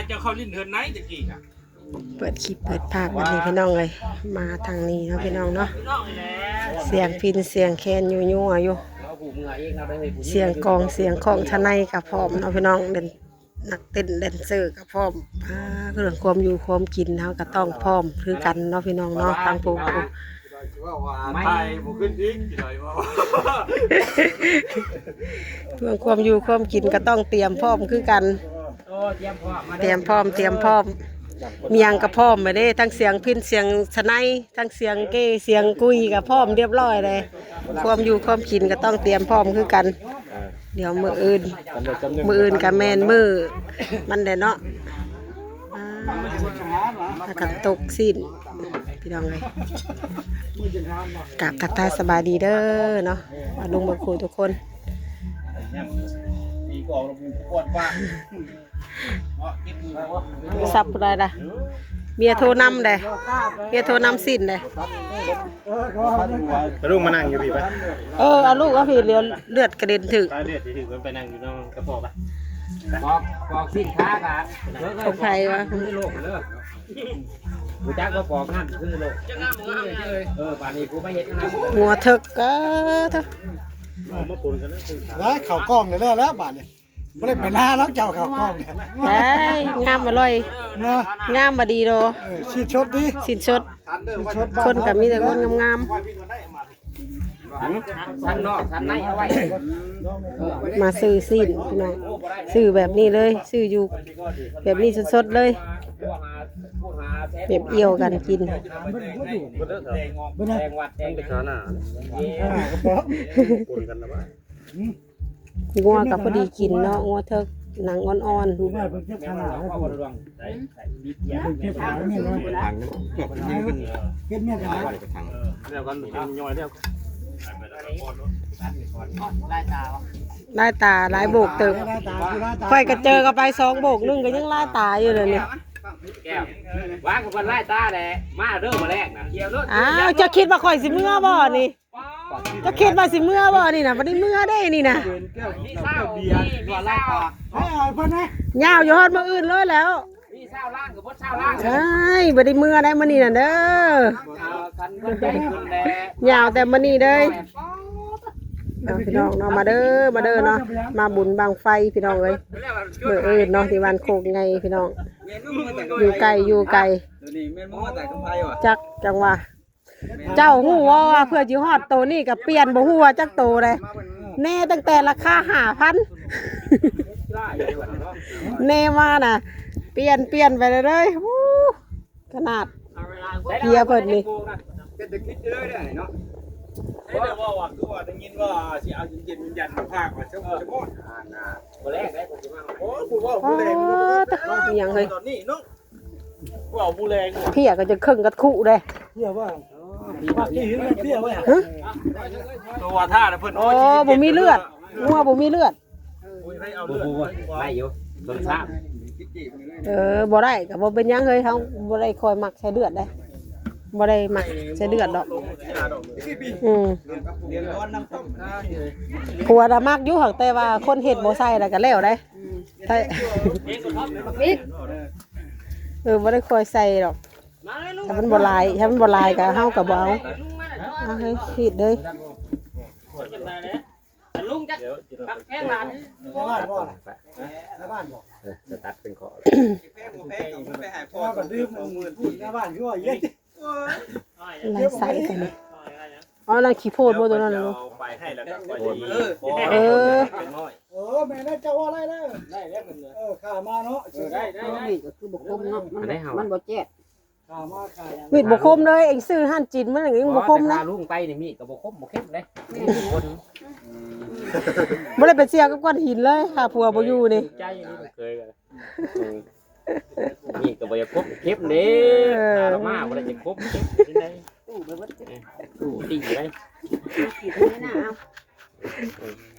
ເຈົ້າເຂົ້າຫຼິ້ນເຮືອນໃນຕະກີ້ກະ ເປີດຄລິບເປີດພາບບັດນີ້ພີ່ນ້ອງເອີຍ ມາທາງນີ້ເນາະພີ່ນ້ອງເນາະ ສຽງພິນສຽງແຄນຢູ່ຍົວຢູ່ ສຽງກອງສຽງຂອງທະໄນກະພ້ອມເນາະພີ່ນ້ອງ ແດນ ນັກເຕັ້ນແດນເຊີກະພ້ອມ ອ່າ ເລື່ອງຄວາມຢູ່ຄວາມກິນເຮົາກະຕ້ອງພ້ອມຄືກັນເນາະພີ່ນ້ອງເນາະ ທາງຜູ້ ເວົ້າວ່າໄທບໍ່ຂຶ້ນອີກ ເລື່ອງຄວາມຢູ່ຄວາມກິນກະຕ້ອງຕຽມພ້ອມຄືກັນ ໂອ້ ຕຽມພ້ອມມາເດີ ຕຽມພ້ອມ ຕຽມພ້ອມ ມີຫຍັງກະພ້ອມມາເດ້ ທັງສຽງພິນ ສຽງສະໄນ ທັງສຽງເກ ສຽງກຸຍກະພ້ອມຮຽບຮ້ອຍເລີຍ ຄວາມຢູ່ຄວາມກິນກະຕ້ອງຕຽມພ້ອມຄືກັນ ດຽວມື້ອື່ນ ມື້ອື່ນກະແມ່ນມື້ມັນແຫຼະເນາະ ອ່າ ພາກັນຕົກຊີ້ນ ພີ່ນ້ອງເອີຍ ກາບທັກທາຍສະບາຍດີເດີເນາະ ອາ ລຸງເບິດຄູ່ທຸກຄົນ ໂທລະສັບຜູ້ໃດລະ ເມຍໂທນຳເດ້ ເມຍໂທນຳຊີ້ນເດ້ ເອີ ເອົາລູກມານັ່ງຢູ່ພີ້ໄປ ເອີ ເອົາລູກມາພີ້ ເຫຼືອ ເລືອດກະເດັນຖືກ ຕາຍເລືອດຖືກ ມັນໄປນັ່ງຢູ່ນຳກະເພາະໄປ ປອກ ປອກຊີ້ນຂາກະ ຂອງໃຜວະ ຄືໂລກເລີຍ ຮູ້ຈັກວ່າປອກງາມຄືໂລກ ເອີ ບາດນີ້ກູມາເຮັດງານ ງົວເຖິກ ເອີ ເຖິກ ເອົາມາປົນກັນນະ ໄດ້ເຂົ້າກ້ອງແລ້ວ ແລ້ວບາດນີ້ ບໍ່ໄດ້ໄປນາແລ້ວ ເຈົ້າເຂົ້າກ້ອງ ເອີຍ ງາມອະລ່ອຍ ເນາະ ງາມບໍ່ດີໂດ ເອີ ຊີ້ນສົດຕິ ຊີ້ນສົດ ຊີ້ນສົດ ຄົນກະມີແຕ່ຄົນງາມໆ ທັງນອກທັງໃນເອົາໄວ້ ມາຊື້ຊີ້ນພີ່ນ້ອງ ຊື້ແບບນີ້ເລີຍ ຊື້ຢູ່ແບບນີ້ສົດໆເລີຍ ແບບອ່ຽວກັນກິນ ແຕງວັດແຕງ ມັນໄປຄາໜ້າ ປນກັນນະວ່າ ງົວກະພໍດີກິນເນາະ ງົວເຖິກ ໜັງອ່ອນໆ ເກັບເມັດຫາ ແລ້ວກໍຍ່ອຍແລ້ວ ລາຍຕາ ລາຍໂບກເຕີບ ຂ້ອຍກະເຈີເຂົາໄປສອງໂບກໜຶ່ງກະຍັງລາຍຕາຢູ່ເລີຍນີ້ ແກ້ວ ວ່າກະເພິ່ນລາຍຕາແຫຼະ ມາເດີມື້ແລງນະ ອ້າວ ເຈົ້າຄິດວ່າຂ້ອຍຊິເມືອບໍ່ນີ້? ເຈົ້າຄິດວ່າຊິເມືອບໍ່ນີ້ນະ? ບໍ່ໄດ້ເມືອເດ້ນີ້ນະ ຍາວຢູ່ຮອດມື້ອື່ນເລີຍແລ້ວ ມີຊາວລ້ານກະເບິດຊາວລ້ານ ເອີຍ ບໍ່ໄດ້ເມືອໄດ້ມື້ນີ້ນະເດີ ຍາວແຕ່ມື້ນີ້ເດີ ເອົາພີ່ນ້ອງເນາະ ມາເດີ ມາເດີເນາະ ມາບຸນບັ້ງໄຟພີ່ນ້ອງເອີຍ ມື້ອື່ນເນາະ ທີ່ບ້ານໂຄກໃຫຍ່ພີ່ນ້ອງ ຢູ່ໄກ ຢູ່ໄກ ຈັກຈັ່ງວ່າ ເຈົ້າຮູ້ບໍ່ວ່າເພື່ອຊິຮອດໂຕນີ້ກະປ່ຽນບໍ່ຮູ້ວ່າຈັກໂຕໃດ ແນ່ຕັ້ງແຕ່ລາຄາຫ້າພັນ ແນ່ມານະ ປ່ຽນ ປ່ຽນໄປເລີຍ ໂອ້ ຂະໜາດເພຍເພິ່ນນີ້ ເປັນຕາຄິດຢູ່ເລີຍເດ້ເນາະ ເຫັນແຕ່ວ່າ ວ່າຄືວ່າໄດ້ຍິນວ່າຊິເອົາເຢັນໆ ຍັນພາກວ່າ ໂອ້ ຜູ້ເວົ້າຜູ້ແລງ ອີຫຍັງເຮີ້ຍ ຕອນນີ້ເນາະ ເວົ້າຜູ້ແລງ ເພຍກະຈະເຄິ່ງກັບຄຸເດ້ ເພຍວ່າ ພາກທີ່ເຫັນເພຍວ່າ ຮະ ໂຕວ່າຖ້າລະເພິ່ນ ໂອ້ ບໍ່ມີເລືອດ ງົວບໍ່ມີເລືອດ ບໍ່ຮູ້ວ່າໄດ້ຢູ່ ເບິ່ງຊ້າ ເອີ ບໍ່ໄດ້ກະບໍ່ເປັນຫຍັງເຮີ້ຍ ເຮົາບໍ່ໄດ້ຄ່ອຍມັກໃສ່ເລືອດເດ້ ບໍ່ໄດ້ມັກໃສ່ເລືອດດອກ ອືມ ຜົວນະມັກຢູ່ ຫາກແຕ່ວ່າຄົນເຮັດບໍ່ໃສ່ລະກະແລ້ວເດ້ ໃສ່ ເອີ ບໍ່ໄດ້ຄ່ອຍໃສ່ດອກ ຖ້າມັນບໍ່ຫຼາຍ ຖ້າມັນບໍ່ຫຼາຍກະເຮົາກະບໍ່ເອົາ ເອົາເຮີ້ຍ ຮີດເລີຍ ລຸງຈັກແພງຫຼານ ໃນບ້ານບໍ່ລະ ໃນບ້ານບໍ່ ເອີ ສະຕັດເປັນຂໍ ແພງບໍ່ແພງ ເອົາໄປໃຫ້ພໍ່ ກະດື່ມ ໃນບ້ານຄືວ່າເຢັນ ລາຍໃສຕົວນີ້ ອໍ ລາຍຂີ້ໂພດບໍ່ຕົວນັ້ນ ເອົາໄປໃຫ້ແລ້ວກະຄ່ອຍ ເອີ ເອີ ເອີ ແມ່ນແລ້ວ ເຈົ້າວ່າໄດ້ເດີ ໄດ້ແລ້ວເພິ່ນ ເອີ ຂ້າມາເນາະ ເອີ ໄດ້ ໄດ້ ມີດກະຄືບໍ່ຄົມເນາະ ມັນ ອັນໃດເຮົາ ມັນບໍ່ແຈບ ມີດບໍ່ຄົມເລີຍ ເອັງຊື້ຮ້ານຈີນມາ ເອັງບໍ່ຄົມນະ ແຕ່ຖ້າລຸງໄປນີ້ມີດກະບໍ່ຄົມບໍ່ເຄັມເດ້ ຄົນ ບໍ່ໄດ້ໄປສ່ຽວກັບກ້ອນຫີນເລີຍ ຖ້າຜົວບໍ່ຢູ່ນີ້ ໃຈນີ້ເຄີຍ ມີດກະບໍ່ຢາກຄົມເຄັມເດ້ ເອີ ຖ້າລາວມາບໍ່ໄດ້ຈະຄົມເຄັມຈັ່ງໃດ ຕູ້ໄປເບິດ ຕູ້ຕີໄປ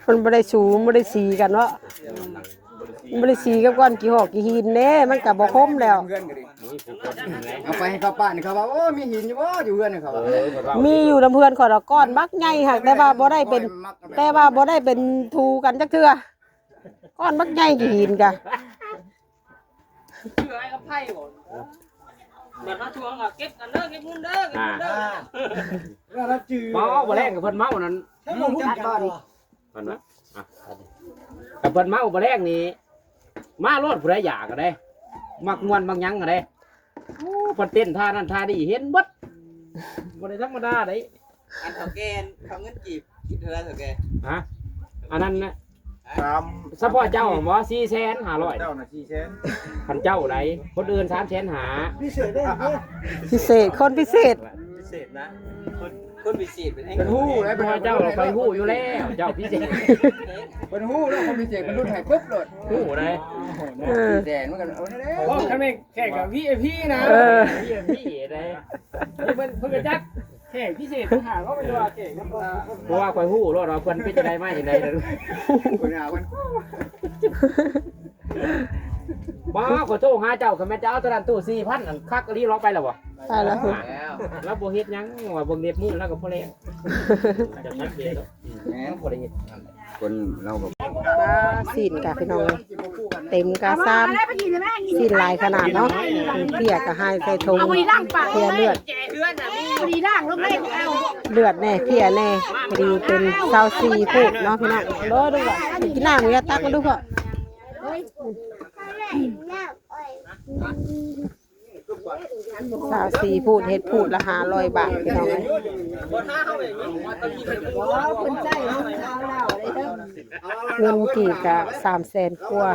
ມັນບໍ່ໄດ້ສູ ມັນບໍ່ໄດ້ສີກັນເນາະ ມັນບໍ່ໄດ້ສີກັບກ້ອນຂີ້ຫອກຂີ້ຫີນເດ້ ມັນກະບໍ່ຄົມແລ້ວ ເອົາໄປໃຫ້ເຂົາປານ ເຂົາວ່າ ໂອ້ ມີຫີນຢູ່ບໍ່ ຢູ່ເຮືອນເຂົາວ່າ ເອີ ມີຢູ່ນຳເຮືອນຂ້ອຍດອກ ກ້ອນບັກໃຫຍ່ຫັ້ນ ແຕ່ວ່າບໍ່ໄດ້ເປັນ ແຕ່ວ່າບໍ່ໄດ້ເປັນຖູກັນຈັກເທື່ອ ກ້ອນບັກໃຫຍ່ຂີ້ຫີນກະ ເຊື່ອໃຫ້ກັບໃຜບໍ່? ບັດເຮົາທວງກໍເກັບກັນເດີ ເກັບເງິນເດີ ເກັບເງິນເດີ ອ່າ ວ່າລະຈື່ ເມົາ ບໍ່ແລງກັບເພິ່ນເມົານັ້ນ ໃຊ້ບໍ່ຮູ້ຈັກບໍ່? ເພິ່ນວ່າ ອ່ະ ຄັນເພິ່ນເມົາບໍ່ແລງນີ້ ມາໂລດ ຜູ້ໃດຢາກກໍໄດ້ ມັກມ່ວນມັກຫຍັງກໍໄດ້ ໂອ້ ເພິ່ນເຕັ້ນທ່ານັ້ນທ່ານີ້ ເຫັນເບິດ ບໍ່ໄດ້ທຳມະດາເດ້. ອັນເຖົ້າແກ່ເຂົາເງິນກີບ ຄິດເທົ່າໃດເຖົ້າແກ່? ຮະ? ອັນນັ້ນນະ ສາມ ສະເພາະເຈົ້າບໍ່ ສີ່ແສນຫ້າຮ້ອຍ ເຈົ້ານະ ສີ່ແສນ ຄັນເຈົ້າໃດ ຄົນອື່ນ ສາມແສນຫ້າ ພິເສດເດ້ ພິເສດ ຄົນພິເສດ ພິເສດນະ ຄົນ ຄົນພິເສດເປັນແຮງ ເພິ່ນຮູ້ແລ້ວ ເຈົ້າຂ້ອຍຮູ້ຢູ່ແລ້ວ ເຈົ້າພິເສດ ເພິ່ນຮູ້ແລ້ວ ຄົນພິເສດ ເພິ່ນຫຼຸດໃຫ້ປຶບໂລດ ຮູ້ໄດ໋ ເອີ ສີ່ແສນມັນກໍເອົາແທ້ໆ ບໍ່ ຄັນແມ່ນ ແຂກກໍ ວີໄອພີ ນະ ເອີ ວີໄອພີ ເດ້ ເພິ່ນ ເພິ່ນກໍຈັດແຂກພິເສດຕ່າງຫາກ ເພາະວ່າແຂກ ເພາະວ່າຂ້ອຍຮູ້ໂລດວ່າເພິ່ນເປັນຈັ່ງໃດມາຈັ່ງໃດ ເພິ່ນຫາເພິ່ນ ບໍ່ ຂ້ອຍໂທຫາເຈົ້າ ຄັນແມ່ນຈະເອົາໂຕນັ້ນຕູ້ສີ່ພັນ ອັນຄັກອີ່ຫຼີ ລອງໄປແລ້ວບໍ່? ໄປແລ້ວ ແລ້ວບໍ່ເຮັດຫຍັງ ວ່າເບິ່ງເລັບມືລາວກໍພໍແລ້ວ ຈະທັກເດ ແມ່ນບໍ່ໄດ້ເຮັດ ຄົນລາວກໍ ປາ ຊີ້ນກະພີ່ນ້ອງເອີຍ ເຕັມກະຊາມ ຊີ້ນຫຼາຍຂະໜາດເນາະ ເພຍກະໃຫ້ໃສ່ຖົງ ເພຍເລືອດ ເລືອດແດ່ ເພຍແດ່ ພໍດີເປັນຊາວສີ່ພູດເນາະພີ່ນ້ອງ ໂດຍ ລູກຫຼານ ກິນນ້ຳ ຢ່າຕັກມາດູພໍ່ ຊາວສີ່ພູດ ເຮັດພູດລະຫ້າຮ້ອຍບາດ ພີ່ນ້ອງເອີຍ ເງິນກີບກະສາມແສນກວ່າ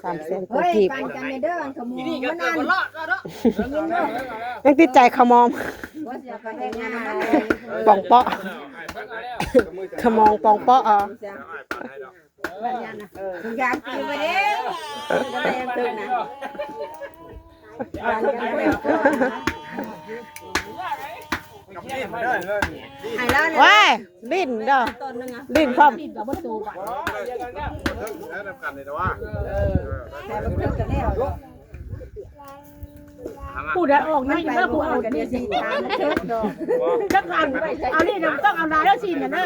ສາມແສນກວ່າກີບ ຍັງຕິດໃຈຂະໝອມ ປອງເປາະ ຂະໝອງປອງເປາະ ເອົາ ຢາກກິນບໍ່ເດ້ ໃຫ້ລາວ ວ້າຍ ຫຼິ້ນເດີ້ ຫຼິ້ນພ້ອມ ຜູ້ໃດອອກໃນຢູ່ແລ້ວ ຜູ້ເອົາ ຈັກອັນ ເອົານີ້ນະ ຕ້ອງເອົາຫຼາຍແລ້ວຊີ້ນນະເດີ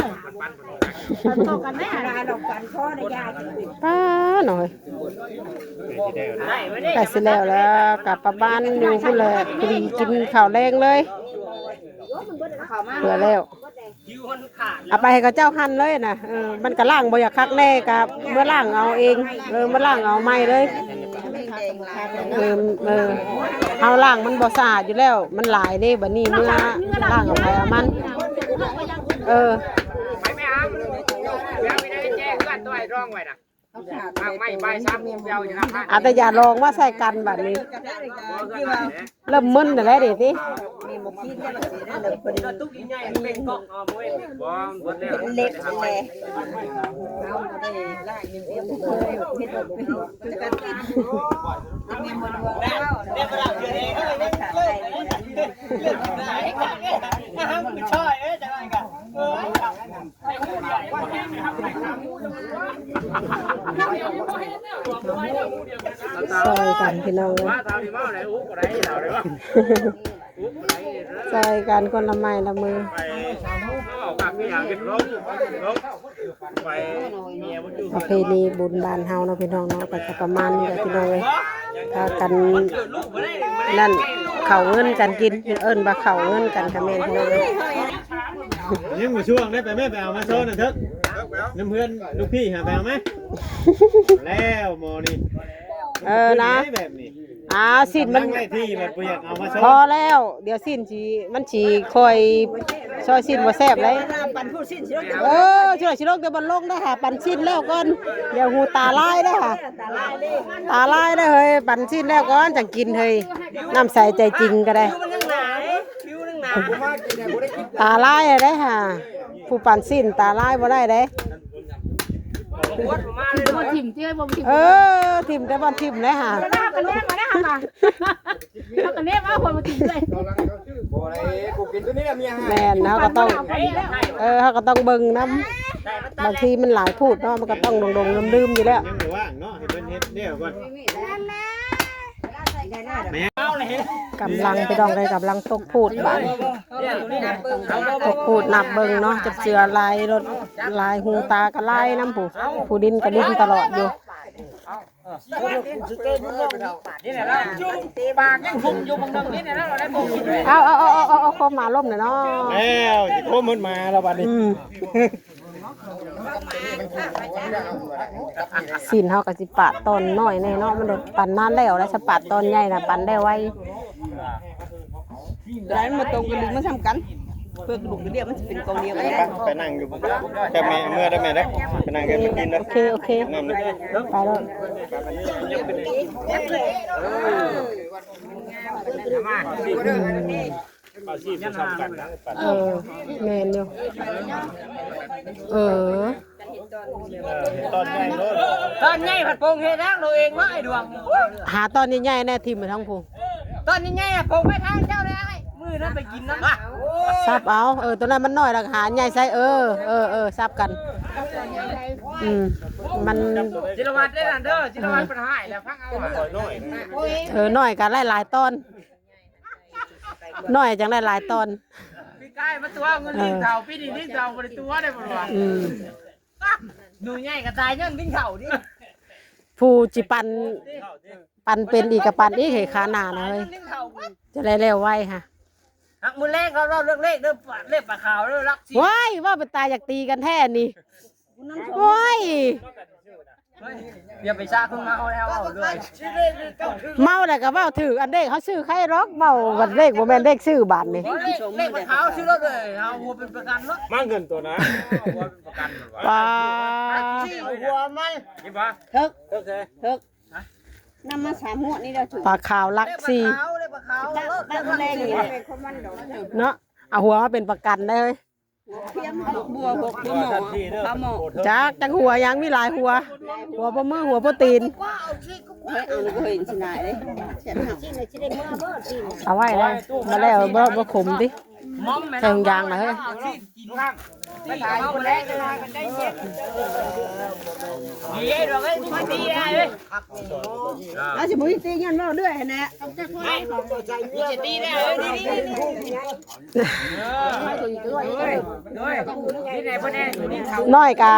ປັນຕໍ່ກັນແນ່ ປານ້ອຍ ໃກ້ຊິແລ້ວແລ້ວ ກັບປະມານຢູ່ພຸ້ນແຫຼະ ພໍດີກິນເຂົ້າແລງເລີຍ ເພື່ອແລ້ວ ເອົາໄປໃຫ້ເຂົາເຈົ້າຫັ້ນເລີຍນະ ເອີ ມັນກໍລ້າງບໍ່ຢາກຄັກແນ່ ກໍເມືອລ້າງເອົາເອງ ເອີ ເມືອລ້າງເອົາໃໝ່ເລີຍ ເອີ ເອີ ເຮົາລ້າງມັນບໍ່ສະອາດຢູ່ແລ້ວ ມັນຫຼາຍເດ້ ບັດນີ້ເມືອລ້າງເອົາໃຜເອົາມັນ ເອີ ໄປແມ່ຫາ ແລ້ວໄປໄດ້ແຈ້ເຮືອນຕົວໄອ້ດອງໄວ້ນະ ເອົາແຕ່ຢາດອງມາໃສ່ກັນບັດນີ້ ເລີ່ມມຶນແລ້ວເດ້ຕິ ເລັກແຫຼະ ຊ່ອຍກັນພີ່ນ້ອງເອີຍ ຊ່ອຍກັນຄົນລະໄມ້ລະມື ປະເພນີບຸນບ້ານເຮົາເນາະພີ່ນ້ອງເນາະ ກໍຈະປະມານນີ້ແຫຼະພີ່ນ້ອງເອີຍ ພາກັນນັ້ນ ເຂົ້າເງິນກັນກິນ ເອີ້ນວ່າເຂົ້າເງິນກັນກໍແມ່ນພີ່ນ້ອງເອີຍ ຍັງບໍ່ຊ່ວງໄດ້ ໄປແມ່ ໄປເອົາມາຊ້ອນນັ້ນເຖາະ ນຳເພື່ອນລູກພີ່ຫາ ໄປເອົາມາ ແລ້ວໝໍນີ້ ເອີນະ ແບບນີ້ ອ່າ ຊີ້ນມັນ ທີ່ແບບບໍ່ຢາກເອົາມາຊ້ອນ ພໍແລ້ວ ດຽວຊີ້ນຊິ ມັນຊິຄ່ອຍ ຊອຍຊີ້ນບໍ່ແຊບເລີຍ ເອີ ຊິລົງ ຊິລົງແຕ່ບໍ່ລົງໄດ້ຫາ ປັນຊີ້ນແລ້ວກ່ອນ ດຽວຫູຕາລາຍໄດ້ຫາ ຕາລາຍໄດ້ເຮີ້ຍ ປັນຊີ້ນແລ້ວກ່ອນຈັ່ງກິນເຮີ້ຍ ນ້ຳໃສໃຈຈິງກໍໄດ້ ຕາລາຍໄດ້ຫາ ຜູ້ປັນຊີ້ນຕາລາຍບໍ່ໄດ້ເດ້ ບໍ່ຖິ້ມເຈົ້ຍ ບໍ່ຖິ້ມ ເອີ ຖິ້ມແຕ່ບໍ່ຖິ້ມແລ້ວຫາ ເອົາກັນແນມມາໄດ້ຫາ ເຮົາກໍແນມເອົາຄົນມາກິນເລີຍ ບໍ່ໄດ້ ຜູ້ກິນຕົວນີ້ແຫຼະເມຍ ແມ່ນ ເຮົາກໍຕ້ອງ ເອີ ເຮົາກໍຕ້ອງເບິ່ງນຳ ບາງທີມັນຫຼາຍໂພດເນາະ ມັນກໍຕ້ອງດົງໆ ດື່ມໆ ຢູ່ແລ້ວ ຍັງບໍ່ວ່າງເນາະ ໃຫ້ເພິ່ນເຮັດແລ້ວກ່ອນ ກຳລັງ ພີ່ນ້ອງເອີຍ ກຳລັງຕົກພູດບາດນີ້ ຕົກພູດນັບເບິ່ງເນາະ ຈັກເທື່ອຫຼາຍລົດ ຫຼາຍຫູຕາກໍລາຍນຳ ຜູ້ ຜູ້ດິນກໍດິນຕະຫຼອດຢູ່. ນີ້ແຫຼະລະ ປາກຍັງທຸ່ມຢູ່ບາງໜຶ່ງນີ້ແຫຼະລະ ໄດ້ບໍ່ກິນເລີຍ. ເອົາ ເອົາ ເອົາ ເອົາ ເອົາຄວາມມາລົມໜ່ອຍເນາະ. ແລ້ວຊິຄົມເພິ່ນມາແລ້ວບັດນີ້. ອືມ ຊີ້ນເຮົາກໍຊິປາດຕອນນ້ອຍແດ່ເນາະ ມັນໄດ້ປັນນານແລ້ວ ແລ້ວສະປາດຕອນໃຫຍ່ນະ ປັນໄດ້ໄວ. ໄດ້ ມັນບໍ່ຕົງ ກະດູກມັນສ່ຳກັນ ເພື່ອກະດູກກະດຽວມັນຊິເປັນກອງດຽວກັນ. ໄປ ໄປນັ່ງຢູ່ ແຕ່ແມ່ເມືອໄດ້ແມ່ເດີ ໄປນັ່ງກັບແມ່ກິນເດີ. ໂອເຄ ໂອເຄ ໄປໂລດ. ອືມ ອາຊີບຄືກັນນະ ເອີ ແມ່ນຢູ່ ເອີ ເອີ ເຮັດຕອນໃຫຍ່ໂລດ ຕອນໃຫຍ່ພັດປົງເຮັດທາງໂລເອງເນາະ ໄອ້ດວງ. ຫາຕອນໃຫຍ່ໆແດ່ ຖິ້ມໄປທາງພຸ້ນ ຕອນໃຫຍ່ໆ ປົງໄປທາງເຈົ້າແດ່ ມື້ນັ້ນໄປກິນນຳ ສັບເອົາ. ເອີ ຕົວນັ້ນມັນນ້ອຍ ແລ້ວຫາໃຫຍ່ໃສ່. ເອີ ເອີ ເອີ ສັບກັນ. ອືມ ມັນ ຈິລະວັດເດ້ນັ້ນເດີ ຈິລະວັດເພິ່ນໃຫ້ແລ້ວ ຟັງເອົາ. ເອີ ນ້ອຍກໍຫຼາຍໆຕອນ ນ້ອຍຈັ່ງໄດ້ຫຼາຍຕອນ. ປີກາຍມາຕົວເງິນ ເອີ ຫຼິ້ນເຖົ້າ ປີນີ້ຫຼິ້ນເຖົ້າບໍ່ໄດ້ຕົວໄດ້ບໍ່ວ່າ. ອືມ ໜູໃຫຍ່ກໍຕາຍຍ້ອນຫຼິ້ນເຖົ້ານີ້. ຜູ້ຊິປັ່ນ ປັ່ນເປັນອີກກໍປັ່ນອີກ ໃຫ້ຂາໜ້ານະເຮີ້ຍ ຫຼິ້ນເຖົ້າ ຈະໄດ້ແລ້ວໄວຫະ. ຮັກ ມື້ແລງເຮົາເວົ້າເລື່ອງເລກເດີ ເລກປາຂາວເດີ ຫຼັກສິບ. ໂອ້ຍ ເວົ້າເປັນຕາຢາກຕີກັນແທ້ນີ້. ໂອ້ຍ ຢ່າໄປຊາຄົນເມົາແລ້ວເວົ້າເລີຍ ເມົາແລ້ວກໍເວົ້າຖືກ. ອັນເລກເຮົາຊື້ໃຄດອກ ເວົ້າບັດເລກບໍ່ແມ່ນເລກຊື້ບາດນີ້. ເລກ ເລກມັນຂາວຊື້ລົດເລີຍ ເອົາຫົວເປັນປະກັນເນາະ ມາເງິນຕົວນະ ຫົວເປັນປະກັນ. ປາ ຊື້ຫົວມັນ ເຫັນບໍ່ ເຖິກ ເຖິກ ເຖິກ ນຳມາສາມຫົວນີ້ແຫຼະ ປາຂາວຫຼັກສີ່ ເລກປາຂາວ ເລກປາຂາວ ເລກປາແດງນີ້ ເນາະ ເອົາຫົວມາເປັນປະກັນໄດ້ເຮີ້ຍ. ຫົວເຂືອມ ຫົວບົວ ຫົວ ຫົວໝໍ້ ຫົວໝໍ້ ຈັກ ຈັກຫົວຫຍັງ ມີຫຼາຍຫົວ ຫົວບໍ່ມື ຫົວບໍ່ຕີນ. ເອົາແລ້ວບໍ່ເຫັນຊິຫຼາຍເດ້ ເອົາໄວ້ນະ ມາແລ້ວບໍ່ ບໍ່ຂົມຕິ ໃສ່ຖົງຢາງນະເຮີ້ຍ. ເອົາຊິບໍ່ມີຕິຍ້ອນເວົ້າເລື້ອຍຫັ້ນແຫຼະ ມີແຕ່ຕິແລ້ວ. ນ້ອຍກະ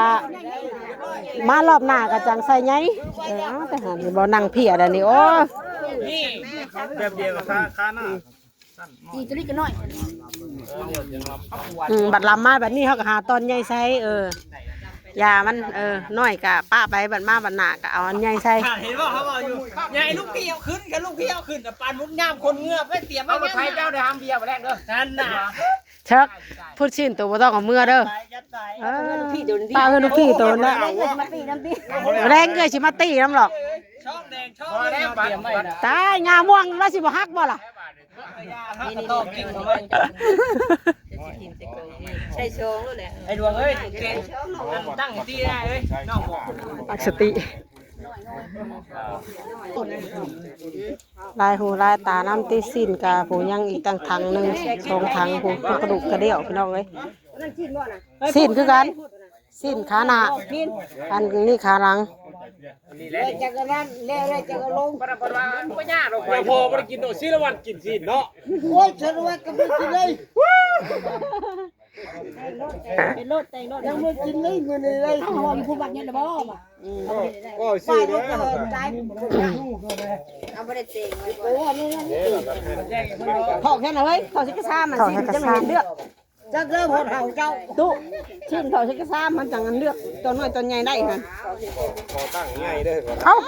ມາລອບໜ້າກະຈັ່ງໃສ່ໃຫຍ່. ເອີ ເອົາ ໄປຫານີ້ບໍ່ ນັ່ງເພຍແລ້ວນີ້. ໂອ້ ແບບດຽວກັບຄາ ຄາໜ້າ ອີກຕົວນີ້ກໍນ້ອຍ. ອືມ ບັດລຳມາແບບນີ້ ເຮົາກໍຫາຕອນໃຫຍ່ໃສ່. ເອີ ຢ່າມັນ ເອີ ນ້ອຍກະປະໄປ ບັດມາບັດໜ້າກະເອົາອັນໃຫຍ່ໃສ່. ເຫັນບໍ່ ເຂົາເວົ້າຢູ່ ຢ່າໃຫ້ລູກພີ່ເອົາຂຶ້ນ ຄັນລູກພີ່ເອົາຂຶ້ນນະ ປານໝົດຍາມຄົນເມືອໄປຕຽມໄວ້. ເອົາລົດໄຖເຈົ້າໄດ້ຫາເບຍມື້ແລງເດີ ນັ້ນນະ. ເຖິກ ພຸດຊີ້ນໂຕບໍ່ຕ້ອງເອົາເມືອເດີ. ເອີ ປ້າເອີ້ນລູກພີ່ໂຕນັ້ນນະ ແລງເອື້ອຍຊິມາຕີນຳດອກ. ຕາຍ ງ່າມ່ວງວ່າຊິບໍ່ຫັກບໍ່ລະ? ນີ້ໆ ຕໍ່ກິນເອົາໄວ້ ໃສ່ຊອງໂລດແຫຼະ ໄອ້ດວງເອີຍ. ຕັ້ງສະຕິໄດ້ເອີຍ ນ້ອງບອກ ຕັ້ງສະຕິ. ຫຼາຍຫູຫຼາຍຕານຳຕິ ຊີ້ນກະຜູ້ຍັງອີກຕັ້ງຖັງໜຶ່ງ ສອງຖັງພຸ້ນ ກະດູກກະດຽວ ພີ່ນ້ອງເອີຍ. ຊີ້ນຄືກັນ ຊີ້ນຂາໜ້າ ອັນນີ້ຂາຫຼັງ. ແລ້ວຈັກອັນນັ້ນ ແລ້ວ ແລ້ວຈັກເອົາລົງ. ບໍ່ຍາກດອກ ແຕ່ພໍ່ບໍ່ໄດ້ກິນດອກ ສີລະວັນກິນຊີ້ນເນາະ. ໂອ້ຍ ສາລະວັນກໍບໍ່ກິນເລີຍ. ແຕ່ງໂລດ ແຕ່ງໂລດ ຍັງບໍ່ກິນເລີຍມື້ນີ້ເລີຍ. ເອົາ ຢູ່ຜູ້ບັດນີ້ລະບໍ່? ອືມ ກໍຊື້ເດີ ເອົາບໍ່ໄດ້ແຕ່ງໄວ້. ເຂົ້າແຄ່ນັ້ນເວີຍ ເຂົ້າຊິກະຊາມ ເຂົ້າຊິກະຊາມ ມັນຊິເຫັນເລືອກ. ຈັກເລີ່ມຮອດເຮົາເຈົ້າ ຕຸ ຊິນເຂົ້າຊິກະຊາມ ມັນຈັ່ງອັນເລືອກຕອນນ້ອຍຕອນໃຫຍ່ໄດ້ຫັ້ນ. ຂໍຕັ້ງໃຫຍ່ເດີ. ເອົ້າ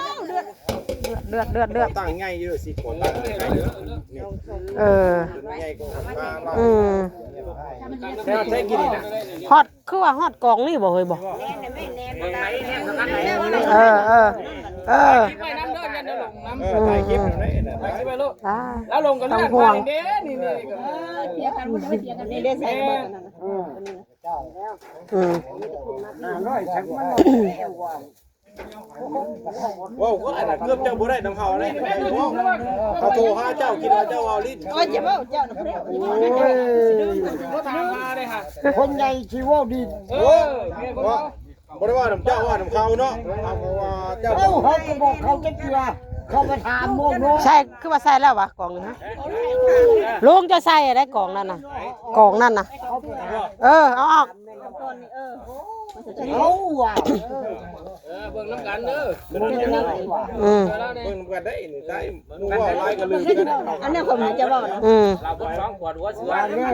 ເລືອກ ເລືອກ ເລືອກ ເລືອກ ເລືອກ ຂໍຕັ້ງໃຫຍ່ຢູ່ ຊິຂໍຕັ້ງໃຫຍ່ເດີ. ເອີ ໃຫຍ່ກວ່າ ອືມ ແລ້ວໃຊ້ກິນນີ້ນະ ຮອດ ຄືວ່າຮອດກອງນີ້ບໍ່ເຮີ້ຍບໍ່? ເອີ ເອີ ເອີ ໄປນຳເດີ ຢ້ານເດີ ລົງນຳ ເອີ ຖ່າຍຄລິບນຳໄດ້ນະ ຖ່າຍຄລິບໄວ້ໂລດ. ອ່າ ແລ້ວລົງກັນເລືອກ ຕ້ອງຫ່ວງ ເດ້ນີ້ ນີ້ ເອີ ເຖຍກັນ ເຖຍກັນ ນີ້ໄດ້ໃສ່ບໍ່? ອືມ ອືມ ເວົ້າກໍອັນນັ້ນ ເກືອບເຈົ້າບໍ່ໄດ້ນຳເຮົາເລີຍ. ເຂົາໂທຫາເຈົ້າ ຄິດວ່າເຈົ້າເວົ້າຫຼິ້ນ. ໂອ້ຍ ຢ່າເວົ້າເຈົ້ານະ ໂອ້ຍ ຄົນໃຫຍ່ຊິເວົ້າດີ. ເອີ ບໍ່ ບໍ່ໄດ້ເວົ້ານຳເຈົ້າ ເວົ້ານຳເຂົາເນາະ. ເຮົາກໍວ່າເຈົ້າ ເອົ້າ ເຮົາກໍບອກເຂົາຈັກເທື່ອ ເຂົາມາຖາມໂມໂນ. ໃສ່ ຄືວ່າໃສ່ແລ້ວວະ ກອງນີ້ຮະ? ລຸງຈະໃສ່ໄດ້ກອງນັ້ນນະ ກອງນັ້ນນະ. ເອີ ເອົາອອກ. ເອີ ມັນ ເອົາວ່າ ເອີ ເບິ່ງນຳກັນເດີ ອືມ ເບິ່ງນຳກັນໄດ້ນີ້ ໄດ້ ບໍ່ເວົ້າຫຼາຍກໍລືມກັນ ອັນນັ້ນຂ້ອຍຈະເວົ້ານະ ອືມ ເຫຼົ້າເບິດສອງຂວດ ຫົວເສືອ ນັ້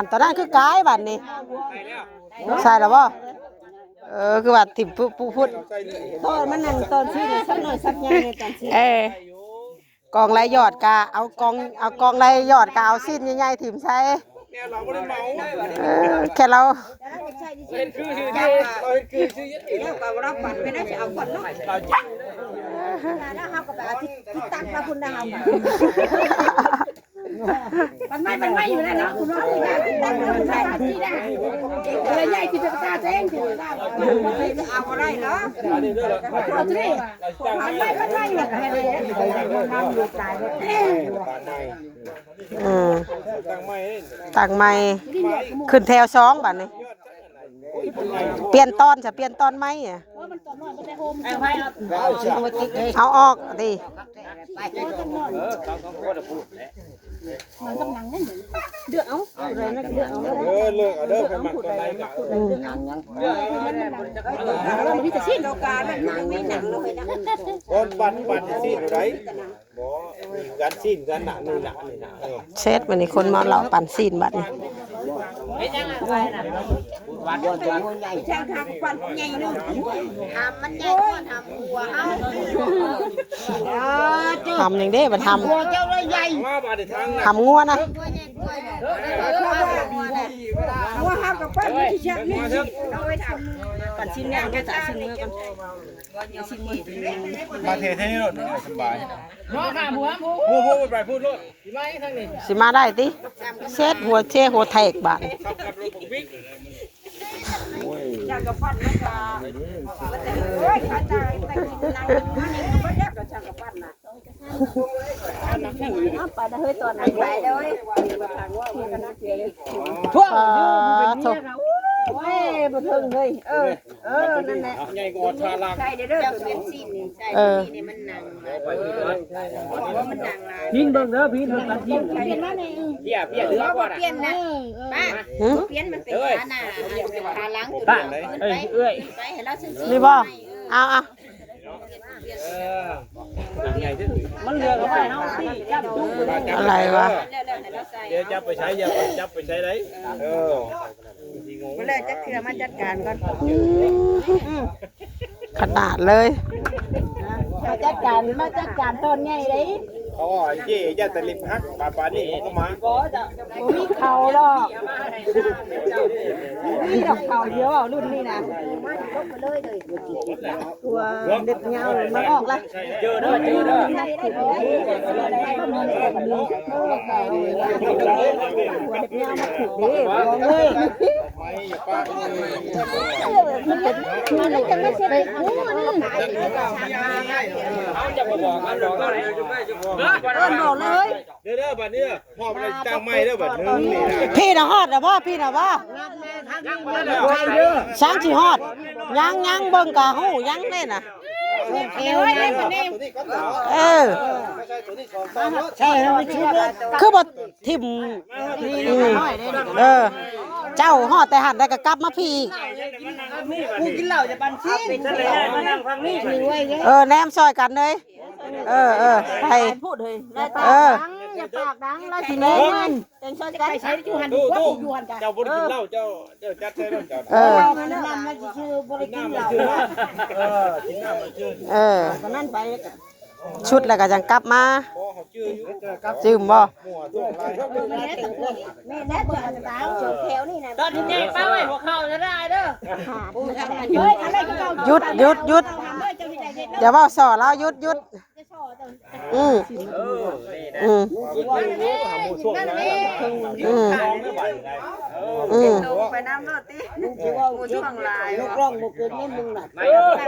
ນ ຕອນນັ້ນຄືກາຍບັດນີ້ ໃສ່ແລ້ວບໍ່? ເອີ ຄືວ່າຖິ້ມປຸ ປຸພຸດ ຕອນມັນນັ້ນ ຕອນຊື້ນັ້ນ ສັກໜ້ອຍສັກໃຫຍ່ໃນຕອນຊື້ ເອີ ກອງລາຍຍອດກະເອົາກອງ ເອົາກອງລາຍຍອດກະເອົາຊີ້ນໃຫຍ່ໆຖິ້ມໃສ່ ແນວເຮົາບໍ່ໄດ້ເມົາ ເອີ ແຄ່ເຮົາ ເຮັດຄືຊື່ເດ້ ເຮົາເຮັດຄືຊື່ ເຮົາກໍບໍ່ໄດ້ປັ່ນໄປນະ ຊິເອົາຂວດນ້ອຍ ເຮົາກໍໄປເອົາທີ່ ທີ່ຕັກລາວພຸ້ນນະ ເຮົາ ມັນໄໝ້ ມັນໄໝ້ຢູ່ແລ້ວເນາະ ຄຸນວ່າ ເອີ ໃຫຍ່ຄືຕາຕົວເອງ ເອົາບໍ່ໄດ້ເນາະ ເອົາຊິ ມັນໄໝ້ ມັນໄໝ້ ອືມ ຕັ້ງໃໝ່ ຂຶ້ນແຖວສອງບາດນີ້ ປ່ຽນຕອນຊະ ປ່ຽນຕອນໃໝ່ ເອົາອອກຕິ ເລືອກເອົາ ເອີ ເລືອກເອົາເດີ ໃຜມັກຕົວໃດກໍ ອືມ ເລືອກເອົາ ມັນມີແຕ່ຊີ້ນ ຕອນປັດ ປັດຊີ້ນຕົວໃດ ບໍ່ ກັນຊີ້ນກັນນະ ນີ້ນະ ນີ້ນະ ເອີ ເຊັດ ບັດນີ້ຄົນເມົາເຫຼົ້າປັນຊີ້ນບັດນີ້ ຫຳມັນໃຫຍ່ກວ່າຫຳງົວເຮົາ ຫຳຫຍັງເດ້ບັດຫຳ ຫົວເຈົ້າລະໃຫຍ່ ຫຳງົວນະ ຫົວເຮົາກັບປັນຊີ້ນ ປັນຊີ້ນຍ່າງແຕ່ຊີ້ນເມືອກ່ອນ ມາເທໃສ່ນີ້ໂລດ ສະບາຍ ເນາະ ຂ້າມຫົວ ຜູ້ ຜູ້ໄປພຸ້ນໂລດ ຊິມາໄດ້ຕິ ເຊັດ ຫົວເຊ ຫົວແທກບາດ ເອົາໄປເດີເຮີ້ຍ ຕອນນັ້ນໄປເດີ ໂອ້ຍ ບໍ່ເຖິງເລີຍ ເອີ ເອີ ນັ້ນແຫຼະ ໃສ່ເດີ ເຈົ້າເປັນຊີ້ນນີ້ ໃສ່ ເອີ ນີ້ມັນໜັງ ມັນໜັງຫຼາຍ ພິນເບິ່ງເດີ ພິນເບິ່ງກັນ ພິນ ເພຍ ເພຍ ເຫຼືອບໍ່ ປ່ຽນນະ ປ້າ ຫືອ ປ່ຽນ ມັນເປັນຂາໜ້າ ຂາຫຼັງ ປ້າ ເອີຍ ເອື້ອຍ ໄປໃຫ້ລາວຊື່ໆ ນີ້ບໍ່ ເອົາ ເອົາ ມັນເຫຼືອກໍໄປເຮົາຊີ້ ຈັບ ອະໄລວະ ດຽວຈັບໄປໃຊ້ ຢ່າໄປຈັບໄປໃຊ້ໄດ ເອີ ບໍ່ແລ້ວຈັກເທື່ອ ມາຈັດການກ່ອນ ອືມ ຂະໜາດເລີຍ ມາຈັດການ ມາຈັດການຕອນໃຫຍ່ເດ້ ເຂົາວ່າເຈ້ ຢ້ານແຕ່ເລັບຫັກ ປານ ປານນີ້ເຂົາກໍມາ ບໍ່ມີເຂົາດອກ ບໍ່ມີດອກເຂົາ ດຽວເວົ້າລຸ້ນນີ້ນະ ຕົວເລັບຍາວມັນອອກລະ ເຈີເດີ ເຈີເດີ ເລັບຍາວມາຜູກເດ້ ບອກເລີຍ ເອີ້ນບອກເລີຍ ເດີ ເດີ ບັດນີ້ເດີ ຮອດແລ້ວຕັ້ງໃໝ່ເດີ ບັດນີ້ ພີ້ນະ ຮອດແລ້ວບໍ່? ພີ້ນະບໍ່? ຊ່າງຊິຮອດ ຍັງ ຍັງ ເບິ່ງກະຮູ້ ຍັງເດ້ນະ ເອີ ຄືບໍ່ ຖິ້ມ ອືມ ເອີ ເຈົ້າຮອດແຕ່ຫັ້ນ ແລ້ວກໍກັບມາພີ້ອີກ ຜູ້ກິນເຫຼົ້າຈະປັນຊີ້ນ ເອີ ແນມຊ່ອຍກັນເລີຍ ເອີ ເອີ ໃຫ້ ເອີ ຢ່າປາກດັງ ລາວຊິແນມ ແຕ່ງຊ່ອຍກັນ ໃສ່ຢູ່ຫັ້ນ ຢູ່ຫັ້ນກະ ເຈົ້າບໍ່ໄດ້ກິນເຫຼົ້າ ເຈົ້າ ເຈົ້າຈັດໃສ່ລົດເຈົ້າ ເອີ ນັ້ນມັນຊິຊື່ບໍ່ໄດ້ກິນເຫຼົ້າ ເອີ ກິນນ້ຳມັນຊື່ນ ເອີ ຕອນນັ້ນໄປ ຊຸດແລ້ວກໍຈັ່ງກັບມາ ພໍເຮົາຈື່ຢູ່ ຈື່ບໍ່? ແມ່ນແລ້ວ ເບິ່ງຕາແຖວນີ້ນະ ຕອນທີ່ແຈ້ງປາໄວ້ຫົວເຂົ່າຈະໄດ້ເດີ ຢຸດ ຢຸດ ຢຸດ ຢ່າເວົ້າສໍ້ລາວ ຢຸດ ຢຸດ ອືມ ອືມ ອືມ ອືມ ໄປນຳໂລດຕິ ໝູ່ຊ່ວງຫຼາຍ ຍົກລ້ອງບໍ່ເປັນເດ້ມຶງນະ ເອີ ເ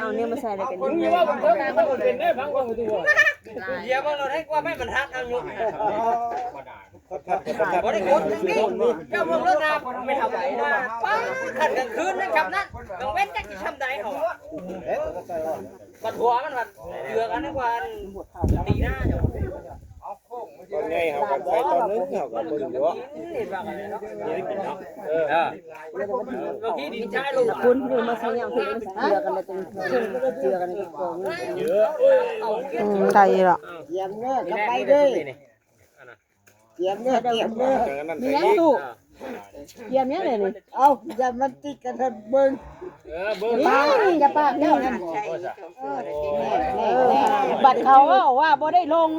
ອົາແນວມາໃສ່ແລ້ວກັນ ມຶງຢ່າເວົ້າເຖິງເປັນເດ້ ຟັງເບິ່ງດູ ດຽວເບິ່ງໂລດ ໃຫ້ກວ່າໄມ້ບັນທັດເອົາຍົກ ບໍ່ໄດ້ກົດນີ້ ເຈົ້າເບິ່ງໂລດນະ ແມ່ນເຮົາໄປນະ ປ້າ ຄັນກາງຄືນນະ ຈຳນັ້ນ ກາງເວັນຈັກຊິຊ່ຳໃດເຮົາ ບັດຫົວມັນພັດເຫຼືອກັນກວ່າ ຕີໜ້າເຈົ້າ ໃຫຍ່ເຮົາກໍໃສ່ຕອນໜຶ່ງ ເຮົາກໍເບິ່ງຢູ່. ເອີ ເອີ ເມື່ອກີ້ນີ້ໃຊ້ລົງ ຄຸນຢູ່ມາຊິຫຍັງ ເທື່ອກັນໄດ້ ເທື່ອກັນໄດ້ກອງ. ອືມ ໄດ້ຢູ່ດອກ. ຕຽມເດີ ເຂົ້າໄປເດີ. ຕຽມເດີ ຕຽມເດີ. ມີຫຍັງຕູ້? ຕຽມຫຍັງເດນີ້? ເອົ້າ ຢ່າມັນຕິດກັນເບິ່ງ. ເອີ ເບິ່ງ ຢ່າປາກເຈົ້ານັ້ນ. ເອີ ບັດເຂົາເວົ້າວ່າບໍ່ໄດ້ລົງ.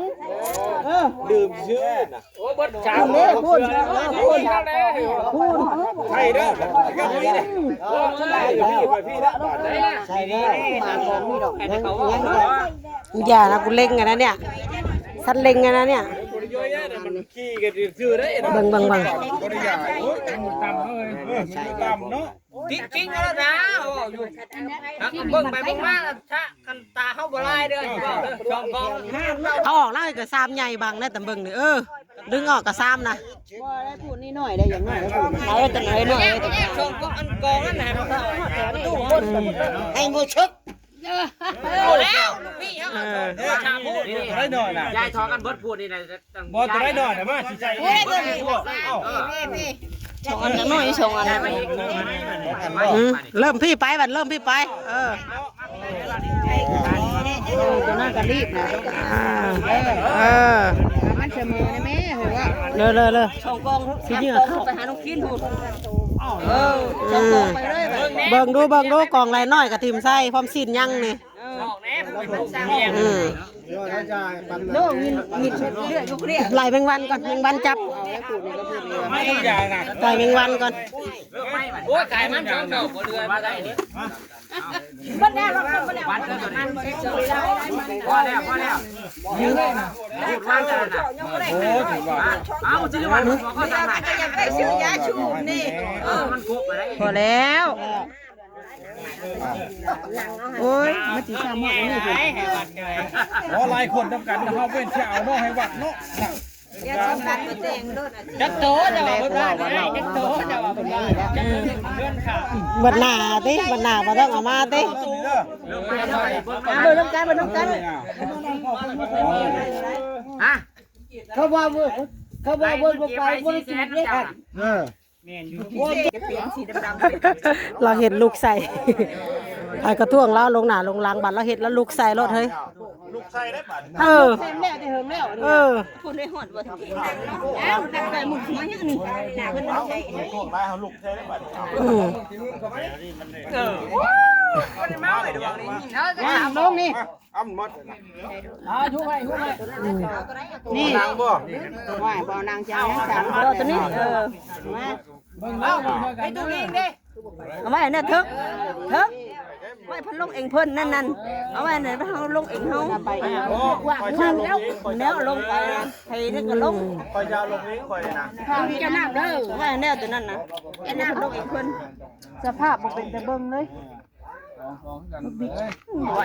ເອີ ລືມຊື່ນະ. ໂອ້ ເບິດສາມເດ້ ພຸ້ນ ພຸ້ນ ພຸ້ນ ໃຊ່ເດີ ໃຊ່ເດີ. ໃສ່ແລ້ວ ມາກອງນີ້ດອກ. ຢ່ານະ ກູເລັງອັນນັ້ນເນຍ ສັນເລັງອັນນັ້ນເນຍ. ຂີ່ກັນຊື່ໆເດ້. ເບິ່ງ ເບິ່ງ ເບິ່ງ. ຕິດຈິງແລ້ວນະ ເວົ້າຢູ່. ຫາກເບິ່ງໄປເບິ່ງມາ ຖ້າຄັນຕາເຮົາບໍ່ລາຍເດີ ເວົ້າເດີ ສອງກອງ. ເອົາອອກແລ້ວກໍຊາມໃຫຍ່ບັງແນ່ ຕຳເບິ່ງນີ້. ເອີ ດຶງອອກກໍຊາມນະ. ບໍ່ໄດ້ ພູດນີ້ໜ້ອຍໄດ້ ຢ່າງໜ້ອຍໄດ້ ພູດໄປຈັ່ງໃດໜ້ອຍ. ສອງກອງ ອັນກອງນັ້ນນະ ປະຕູ ອືມ ໃຫ້ໝົດຊຸກ. ໂອ້ ແລ້ວລູກພີ່ເຮົາ ເອີ ສາມຜູ້ ໄດ້ໜ້ອຍນະ ຍາຍ ທອກກັນເບິດພູດນີ້ນະ. ບໍ່ ຕົວໃດໜ້ອຍນະ ມາຊິໃສ່. ເອີ ສອງອັນ ຍັງໜ້ອຍ ສອງອັນ. ອືມ ເລີ່ມພີ້ໄປບັດ ເລີ່ມພີ້ໄປ. ເອີ ເອີ ຕົວນັ້ນກໍລີບນະ. ອ່າ ເອີ ມັນສະເໝີນະແມ່ ເຮີວ່າ ເລີ ເລີ ເລີ ສອງກອງ ສາມກອງ ໄປຫານ້ອງຄິນພຸ້ນ. ເອີ ສອງກອງໄປເລີຍ. ເບິ່ງດູ ເບິ່ງດູ ກອງລາຍນ້ອຍກໍຖິ້ມໃສ່ ພ້ອມຊີ້ນຍັງນີ້. ເອີ ອອກແນ່ ອືມ ໂລ ມີ ມີເລືອດຢູ່ເລີຍ. ໄລ່ແມງວັນກ່ອນ ແມງວັນຈັບ ໄລ່ແມງວັນກ່ອນ. ໂອ້ຍ ຂາຍມັນສອງດອກບໍ່ເຫຼືອບໍ່ໄດ້ນີ້. ເບິດແລ້ວ ເບິດແລ້ວ ພໍແລ້ວ ພໍແລ້ວ. ເອົາ ຊິໄດ້ວ່າ ກໍຢາກໄປຊື້ຢາຊູມນີ້. ເອີ ມັນຄົບໄປໄດ້ ພໍແລ້ວ. ໂອ້ຍ ມັນຊິຊ້ຳຮອດອັນນີ້ພຸ້ນ. ໂອ້ ຫຼາຍຄົນນຳກັນ ເຮົາເວັ້ນຊິເອົາເນາະ ໃຫ້ວັດເນາະ. ຈັກໂຕເຈົ້າວ່າເພິ່ນວ່າ ຈັກໂຕເຈົ້າວ່າເພິ່ນວ່າ. ເບິດໜ້າຕິ ເບິດໜ້າບໍ່ຕ້ອງເອົາມາຕິ. ເບິ່ງນຳກັນ ເບິ່ງນຳກັນ. ຮະ ເຂົາວ່າ ເຂົາວ່າເບິ່ງບໍ່ໄປ ບໍ່ໄດ້ກິນເດ້. ເອີ ແມ່ນຢູ່ ໂອ້ຍ ຈະປ່ຽນສີດຳໆ. ລາວເຮັດລູກໃສ່ ໃຜກໍທ້ວງລາວລົງໜ້າລົງຫຼັງ ບັດລາວເຮັດລາວລູກໃສ່ໂລດເຮີ້ຍ. ລູກໃສ່ໄດ້ບັດ. ເອີ ແມ່ນແລ້ວແຕ່ເຫິງແລ້ວ. ເອີ ພຸ້ນໄດ້ຮອດບໍ່ທັນ. ອ້າວ ໄປໝຸນມາຫຍັງນີ້ ເພິ່ນໃສ່. ຖ່ວງຫຼາຍເຮົາລູກໃສ່ໄດ້ບັດ. ອືມ ເອີ ບໍ່ໄດ້ເມົາເລີຍດວງນີ້. ເຮົາກໍຖາມລົງນີ້. ອ້ຳໝົດ. ອ່າ ທຸກໄວ້ ທຸກໄວ້. ນີ້ ນາງບໍ່? ວ່າບໍ່ນາງຈະຍັງສາມ ເອົາຕົວນີ້ ເອີ ມາ ເບິ່ງເອົາ ເບິ່ງເອົາ ໃຫ້ຕົວເອງເດ້. ເອົາໄວ້ແນວເຖິກ ເຖິກ ໄວ້ເພິ່ນລົງເອງເພິ່ນ ນັ້ນໆ ເອົາໄວ້ໃນເຮົາລົງເອງເຮົາ. ໂອ້ ຂ້ອຍຈະລົງເອງ ຂ້ອຍຈະລົງເອງ ແນວລົງໄປ ໃຜນີ້ກໍລົງ ຂ້ອຍຈະລົງເອງ ຂ້ອຍນະ ເຈົ້ານ້ຳເດີ ໄວ້ແນວຕົວນັ້ນນະ ເຈົ້ານ້ຳລົງເອງເພິ່ນ. ສະພາບບໍ່ເປັນຕາເບິ່ງເລີຍ. ບໍ່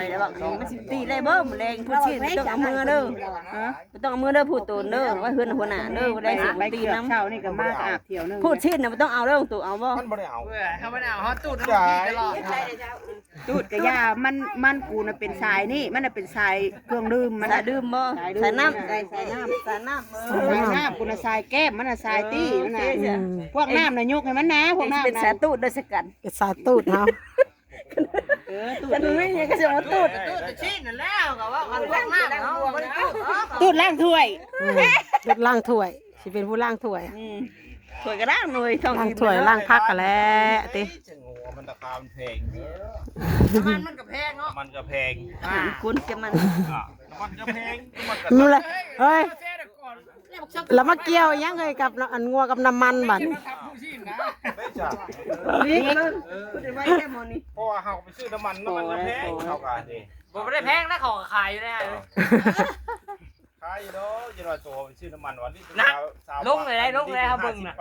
ໄດ້ດອກ ມັນຊິຕີໄດ້ບໍ່? ມື້ແລງຜູ້ຊີ້ນບໍ່ຕ້ອງເອົາເມືອເດີ ບໍ່ຕ້ອງເອົາເມືອເດີ ຜູ້ໂຕນເດີ ໄວ້ເຮືອນຫົວໜ້າເດີ ບໍ່ໄດ້ສຽງຕີນຳ. ເຊົ້ານີ້ກໍມາອາບຖ້ຽວໜຶ່ງ ຜູ້ຊີ້ນນະບໍ່ຕ້ອງເອົາເດີ ໂຕເອົາບໍ່? ມັນບໍ່ໄດ້ເອົາ ເອີ ເຮົາບໍ່ໄດ້ເອົາ ເຮົາຕູດເຮົາຕີຕະຫຼອດ. ຕູດກະຢ່າ ມັນ ມັນກູນະເປັນສາຍນີ້ ມັນນະເປັນສາຍເຄື່ອງດື່ມ ມັນສາຍດື່ມບໍ່? ສາຍດື່ມ ສາຍນ້ຳ ສາຍ ສາຍນ້ຳ ສາຍນ້ຳ ເອີ ສາຍນ້ຳ ກູນະສາຍແກ້ມ ມັນນະສາຍຕີ ມັນນະ ອືມ ພວກນ້ຳນະຍົກໃຫ້ມັນນະ ພວກນ້ຳນະ ເປັນສາຍຕູດເດີ ສະກັນ ເປັນສາຍຕູດເຮົາ. ເອີ ຕູດ ຄັນມີຫຍັງກໍຊິມາຕູດ ຕູດຊີ້ນນັ້ນແຫຼະ ກໍວ່າຄັນພວກນ້ຳເຮົາບໍ່ໄດ້ຕູດເນາະ ຕູດລ້າງຖ້ວຍ ອືມ ຕູດລ້າງຖ້ວຍ ຊິເປັນຜູ້ລ້າງຖ້ວຍ ອືມ ຖ້ວຍກໍລ້າງໜ່ວຍ ລ້າງຖ້ວຍ ລ້າງຜັກຫັ້ນແຫຼະຕິ. ມັນລາຄາມັນແພງ ນ້ຳມັນມັນກໍແພງເນາະ ນ້ຳມັນກໍແພງ ອ່າ ຄົນເກັບມັນ ນ້ຳມັນກໍແພງ ນ້ຳມັນກໍ ເອີຍ ແລ້ວມາກ່ຽວອີ່ຫຍັງເອີຍກັບອັນງົວກັບນ້ຳມັນບັດນີ້? ເພາະວ່າເຮົາໄປຊື້ນ້ຳມັນ ນ້ຳມັນກໍແພງ ເຮົາກໍເດ້ ບໍ່ໄດ້ແພງນະ ເຂົາກໍຂາຍຢູ່ແລ້ວ ຂາຍຢູ່ດອກ ຢ່າວ່າໂຕໄປຊື້ນ້ຳມັນວ່າ ນີ້ ນະ ລົງແລ້ວ ລົງແລ້ວ ເຮົາເບິ່ງນະ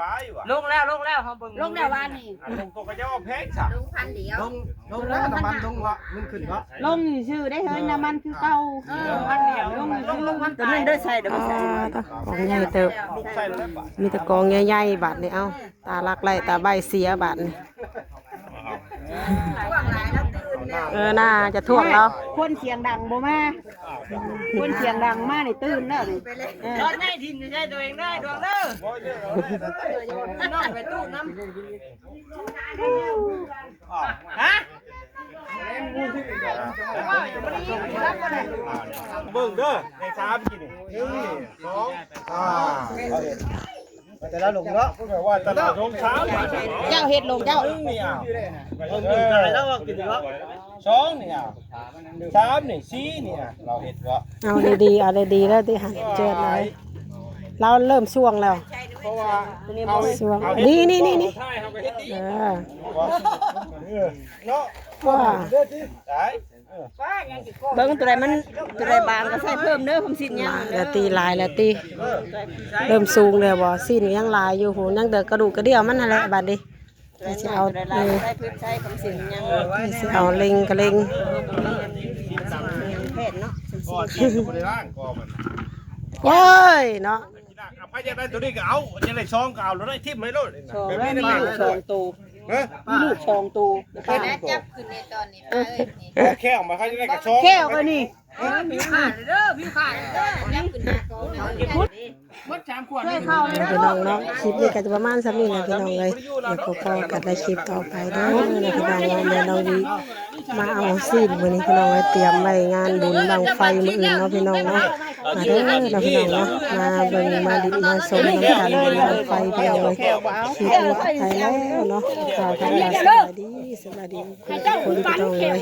ລົງແລ້ວ ລົງແລ້ວ ເຮົາເບິ່ງ ລົງແລ້ວວານນີ້ ລົງໂຕກໍຈະວ່າແພງຊະ ລົງພັນດຽວ ລົງ ລົງແລ້ວ ນ້ຳມັນລົງວະ ມັນຂຶ້ນວະ ລົງຊື່ໄດ້ເຮີ້ຍ ນ້ຳມັນຄືເກົ່າ ເອີ ລົງຊື່ ຕົວນັ້ນໄດ້ໃສ່ ດຽວມັນໃສ່ ອ່າ ກອງໃຫຍ່ເຕີບ ມີແຕ່ກອງໃຫຍ່ໆ ບາດນີ້ ເອົ້າ ຕາລັກໄຫຼ້ ຕາໃບ້ເສຍ ບາດນີ້. ຫວ່າງຫຼາຍແລ້ວຕື່ນ ເອີ ໜ້າຈະທວງລາວ. ຄົນສຽງດັງບໍ່ມາ ຄົນສຽງດັງມານີ້ຕື່ນແລ້ວນີ້. ເອີ ດອກໃຫຍ່ຖິ້ມໃສ່ຕົວເອງເດີ ດວງເດີ ນ້ອງໄປຕູ້ນຳ. ຮະ? ເບິ່ງເດີ ໃນສາມກິນນີ້ ໜຶ່ງ ສອງ ສາມ ເອົາເຮັດ ແຕ່ລະລົງເນາະ ເພິ່ນວ່າຕະຫຼາດລົງສາມ ເຈົ້າເຮັດລົງເຈົ້າ ໜຶ່ງນີ້ ເອົາ ເບິ່ງຕາຍແລ້ວວ່າກິນເນາະ ສອງນີ້ ເອົາ ສາມນີ້ ສີ່ນີ້ ເອົາ ເຮົາເຮັດເນາະ. ເອົາດີໆ ເອົາດີໆ ແລ້ວຕິຫັ້ນ ເຈີດເລີຍ ລາວເລີ່ມຊ່ວງແລ້ວ ເພາະວ່າ ຊ່ວງ ນີ້ໆໆ ເອີ ເນາະ ວ່າ ເບິ່ງຕົວໃດມັນ ຕົວໃດບາງກໍໃສ່ເພີ່ມເດີ ຄຳຊີ້ນຍັງ ຫຼາຍແລ້ວຕິ ຫຼາຍແລ້ວຕິ ເລີ່ມສູງແລ້ວບໍ່ ຊີ້ນຍັງຫຼາຍຢູ່ພຸ້ນ ຍັງແຕ່ກະດູກກະດຽວມັນຫັ້ນແຫຼະບາດນີ້ ຊິເອົາ ໃສ່ເພີ່ມໃສ່ຄຳຊີ້ນຍັງ ຊິເອົາເລັ່ງກະເລັ່ງ ແພດເນາະ ໂອ້ຍເນາະ ໃຜຢາກໄດ້ຕົວນີ້ກໍເອົາ ຢາກໄດ້ສອງກໍເອົາໂລດ ຖິ້ມໃຫ້ໂລດ ສອງ ແລ້ວມີລູກສອງໂຕ ຮະ ມີລູກສອງໂຕ ແລ້ວຈັບຂຶ້ນໃນຕອນນີ້ ເອີ ແຂ້ວມາ ໃຜຢາກໄດ້ກໍສອງ ແຂ້ວກໍນີ້ ເອີ ຜິວຂາດເດີ ຜິວຂາດເດີ ຍັບຂຶ້ນຫາກອງເດີ ໝົດສາມຂວດ ຊ່ວຍເຂົາເດີ ພີ່ນ້ອງເນາະ ຄລິບນີ້ກໍຈະປະມານສ່ຳນີ້ແຫຼະພີ່ນ້ອງເອີຍ ແລ້ວກໍພໍ້ກັນໃນຄລິບຕໍ່ໄປເດີ ພີ່ນ້ອງເນາະ ແມ່ນ້ອງວິ ມາເອົາຊີ້ນມື້ນີ້ພີ່ນ້ອງເອີຍ ຕຽມໄວ້ງານບຸນບັ້ງໄຟມື້ອື່ນເນາະພີ່ນ້ອງເນາະ ມາເດີເນາະພີ່ນ້ອງເນາະ ມາເບິ່ງມາຫຼິ້ນມາຊົມນຳກັນບຸນບັ້ງໄຟພີ່ນ້ອງເອີຍ ຄລິບນີ້ໄປແລ້ວເນາະ ກ່າວຄຳວ່າສະບາຍດີ ສະບາຍດີທຸກຄົນພີ່ນ້ອງເອີຍ.